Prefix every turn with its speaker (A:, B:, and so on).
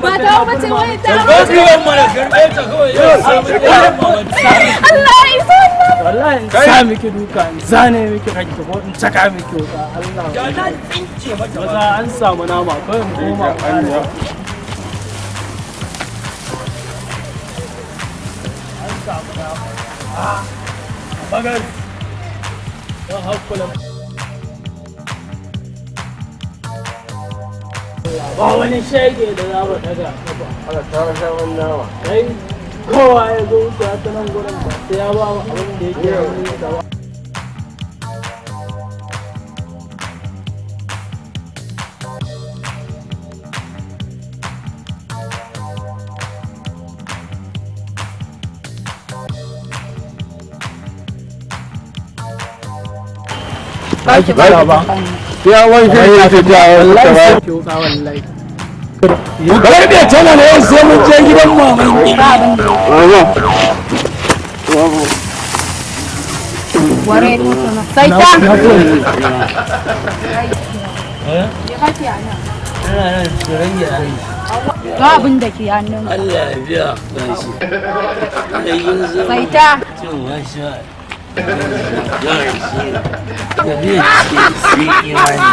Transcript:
A: Ba ta bace wai ta.
B: Karɓe mana, karɓe ta kawai yau sai mun je mamaki.
A: Allah ya isa wannan.
C: Wallahi in sa miki duka, in zane miki kanki ko in caka miki wuka. Allah.
B: Da na tsince mata.
C: Maza an samu nama kawai mu koma mu ƙara. An samu nama. Ah, bagas. Don hakkula. Ba wani shege da za mu daga kafa.
D: Ana tara sabon nama.
C: Kai kowa ya zo wucewa ta nan gurin ba sai ya ba mu abin da yake hannun da ba.
D: Ba ki ba. Ya wani shi ya ce ta
C: Wallahi sai ki wuka wallahi.
B: Karɓe tana da yau sai mun je gidan mamaki.
A: Ware sai ta. Ya kake a nan?
B: Ina nan tsoron gyaɗa.
A: Ga abin da ke hannun.
B: Allah ya biya bashi. Da yin zo.
A: Sai ta.
B: Cin washa. Ya shi. Da biya ce sai imani.